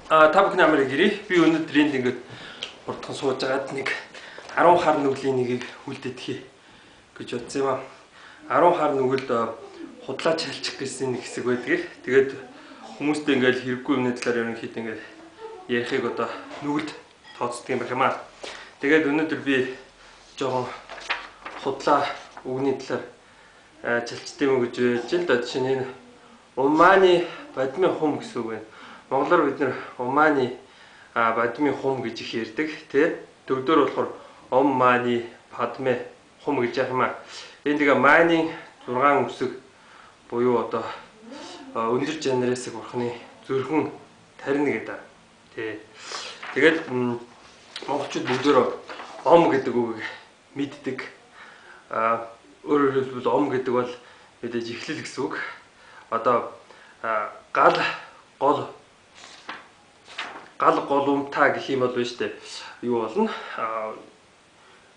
Та бүхний амрыг ирээ. Би өнөөдөр энд ингээд хурдхан сууж байгаад нэг 10 хар нүглийн нэгийг үлдээдхий гэж бодсон юм аа. 10 хар нүгэл худлаа чалчих гэсэн нэг хэсэг байдаг. Тэгээд хүмүүстэй ингээд хэрэггүй юмны талаар ерөнхийдөө ингээд ярихыг одоо нүгэлд тооцдог юм байх юм аа. Тэгээд өнөөдөр би жоохон худлаа үгний талаар чалчдаг юм гэж бодож л да. Жишээ нь энэ Умааны бадмын хум гэсэн үг байна. Монголоор бид нэр Умааны бадмын хум гэж их ярьдаг, тий. Төвдөр болохоор Омманы Падме хум гэж яах юм аа. Энэ тэгээ Мааны 6 үсэг буюу одоо өндөр жанрээс бурхны зүрхэн тарина гэдэг. Тий. Тэгээд монголчууд бүгдөө ом гэдэг үгийг мэддэг. Өөрөөр хэлбэл ом гэдэг бол мэдээж эхлэл гэсэн үг. Одоо гал гол гал голумтаа гэх юм бол биш үү? Юу болно?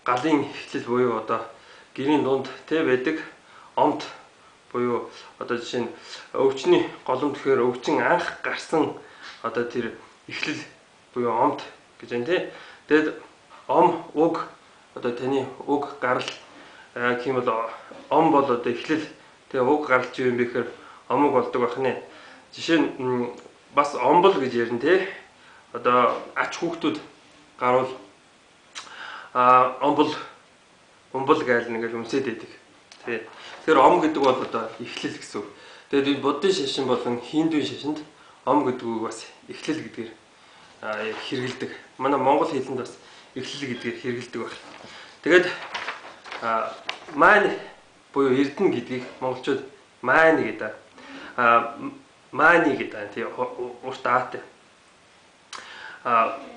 Галын эхлэл буюу одоо гэрийн дунд тэ байдаг омт буюу одоо жишээ нь өвчний голомт гэхээр өвчин анх гарсан одоо тэр эхлэл буюу омт гэж байна тий. Тэгэд ом уг одоо таны уг гарал гэх юм бол ом бол одоо эхлэл тэгээ уг гаралч юу юм бэ гэхээр омог болдог байх нэ. Жишээ нь бас омбол гэж ярина тий. Одоо ач хүүхдүүд гарвал омбол умбал гайл нэгэл өмсөд байдаг. Тий. Тэгэхээр ом гэдэг бол одоо эхлэл гэсэн үг. Тэгээд энэ буддын шашин болон хиндүн шашинд ом гэдэг үг бас эхлэл гэдгээр хэрэгэлдэг. Манай монгол хэлэнд бас эхлэл гэдгээр хэрэгэлдэг байх. Тэгээд маань буюу эрдэнэ гэдгийг монголчууд маани гэдэг. Маани гэдэг тий урт аатай.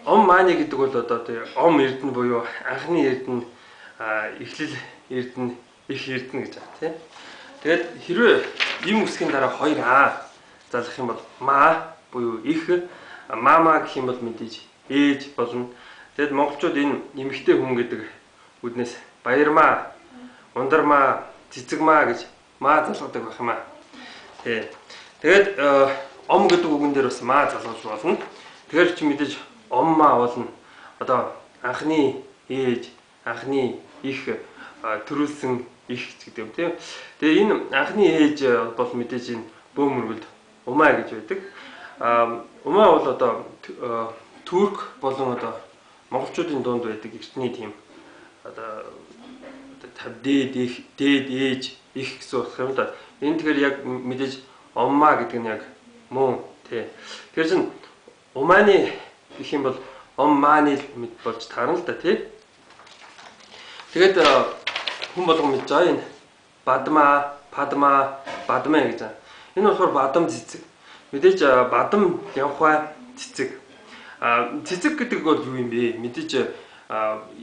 Ом маани гэдэг бол одоо тий ом эрдэнэ буюу анхны эрдэнэ, эхлэл эрдэнэ, их эрдэнэ гэж байна тий. Тэгээд хэрвээ им үсгийн дараа 2 а залах юм бол маа буюу их, мама гэх юм бол мэдээж ээж болно. Тэгэд монголчууд энэ эмэгтэй хүн гэдэг үднээс баярмаа, ундармаа, цэцэгмаа гэж маа залгадаг байх юм аа. Тий. Тэгээд ом гэдэг үгэн дээр бас маа залгаж болно. Тэгэхээр чи мэдээж оммаа болно. Одоо анхны ээж, анхны их, төрүүлсэн их гэдэг юм тийм. Тэгээ энэ анхны ээж бол мэдээж энэ бөөмөргөлд умаа гэж байдаг. Умаа бол одоо турк болон одоо монголчуудын дунд байдаг эртний тийм одоо дээд их, дээд ээж их гэсэн утга юм да. Энэ тэгэхээр яг мэдээж оммаа гэдэг нь яг мөн тий. Тэгэхээр чин умааны гэх юм бол оммааны мэд болж таарна л да тий. Тэгээд хүн болгон мэдж байгаа энэ бадмаа, падмаа, бадмаа гэж байна. Энэ болохоор бадам цэцэг. Мэдээж бадам лянхуай цэцэг. Цэцэг гэдэг бол юу юм бэ? Мэдээж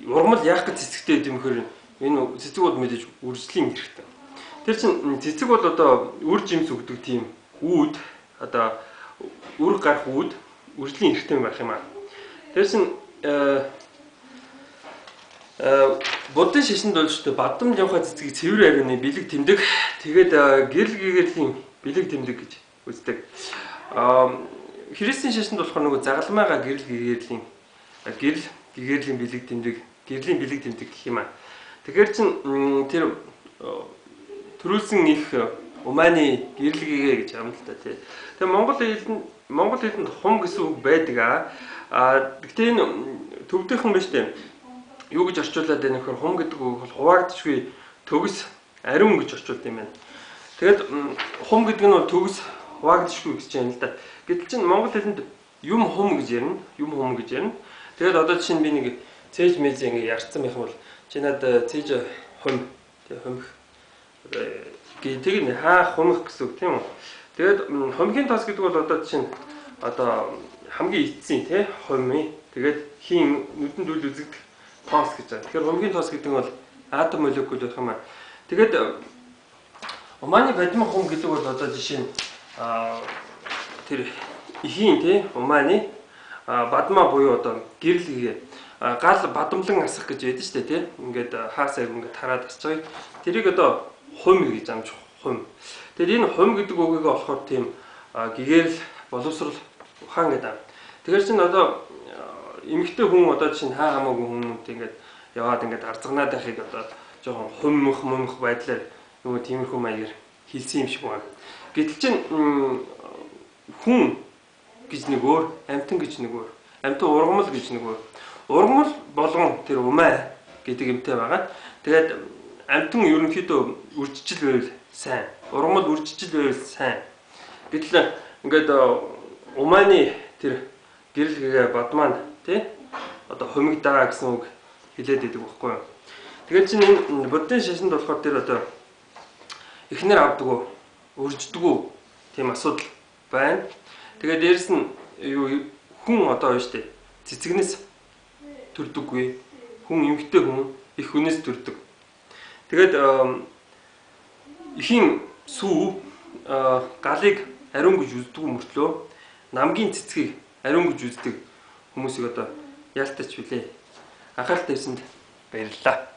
ургамал яах гэж цэцэгтэй гэдэг юм хөр энэ цэцэг бол мэдээж үржлийн хэрэгтэй. Тэр чин цэцэг бол одоо үр жимс өгдөг тийм үүд, одоо үр гарах үүд үржлийн хэрэгтэй байх юм аа. Тэр чин буддын шашинд бол шүү дээ бадам лянхуай цэцгийг цэвэр ариуны бэлэг тэмдэг. Тэгээд гэрэл гэгэрлийн бэлэг тэмдэг гэж үздэг. Христийн шашинд болохоор нөгөө загалмайгаа гэрэл гэгэрлийн гэрэл гэгэрлийн бэлэг тэмдэг, гэрлийн бэлэг тэмдэг гэх юм аа. Тэгэхээр чин тэр төрүүлсэн их умааны гэрэл гэгээ гэж юм л та тий. Тэгээ Монгол хэлэнд хум гэсэн үг байдаг аа. Гэхдээ энэ төвдийнхэн биш үү? Юу гэж орчуулад байна гэхээр хум гэдэг үг бол хуваагдчихгүй төгс ариун гэж орчуулд юм байна. Тэгээд хум гэдэг нь бол төгс хуваагдчихгүй гэж юм л да. Гэтэл чин монгол хэлэнд юм хум гэж ярина, юм хум гэж ярина. Тэгээд одоо жишээ нь би нэг цээж мэз ингэ ярьсан байх юм бол чи надад цээж хум тий хумх гэдэг нь хаа хумх гэсэн үг тийм үү. Тэгээд хумхийн тос гэдэг бол одоо жишээ нь одоо хамгийн эцсийн тий хумын тэгээд хийн нүдэнд үл үзэгдэх тоос гэж байна. Тэгэхээр хумгийн тоос гэдэг нь бол атом молекул байх юм аа. Тэгээд умааны бадман хум гэдэг бол одоо жишээ нь тэр эхийн тий умааны бадмаа буюу одоо гэрэл гэгээ гал бадамлан асах гэж байдаг шүү дээ тий. Ингээд хаасаа ингээд тараад асч байгааг тэрийг одоо хум гэж амж хум. Тэгэхээр энэ хум гэдэг үгийг олохоор тийм гэгэрэл боловсрол ухаан гэдэг. Тэгэхээр чин одоо эмэгтэй хүн одоо чинь хаа хамаагүй хүмүүст ингээд яваад ингээд арзганаад байхыг одоо жоохон хумх мумх байдлаар нөгөө тиймэрхүү маягаар хэлсэн юм шиг байна. Гэтэл чин хүн гэж нэг өөр, амьтан гэж нэг өөр, амьтан ургамал гэж нэг өөр. Ургамал болгон тэр умай гэдэг юмтай байгаа. Тэгээд амьтан ерөнхийдөө үржижил байвал сайн. Ургамал үржижил байвал сайн. Гэтэл ингээд умааны тэр гэрэл гэгээ бадмаан тий одоо хумигдаа гэсэн үг хэлээд идэг байхгүй юу. Тэгээд чинь энэ буддын шашинд болохоор тэр одоо эхнэр авдаггүй, өрждөггүй тийм асуудал байна. Тэгээд дээрэс нь юу хүн одоо юу штэ цэцэгнээс төрдөггүй. Хүн эмэгтэй хүн их хүнээс төрдөг. Тэгээд эхийн сүү галыг ариун гэж үздэг мөртлөө намгийн цэцгийг ариун гэж үздэг хүмүүсийг одоо яалтач билээ. Анхаарал тавьсанд баярлалаа.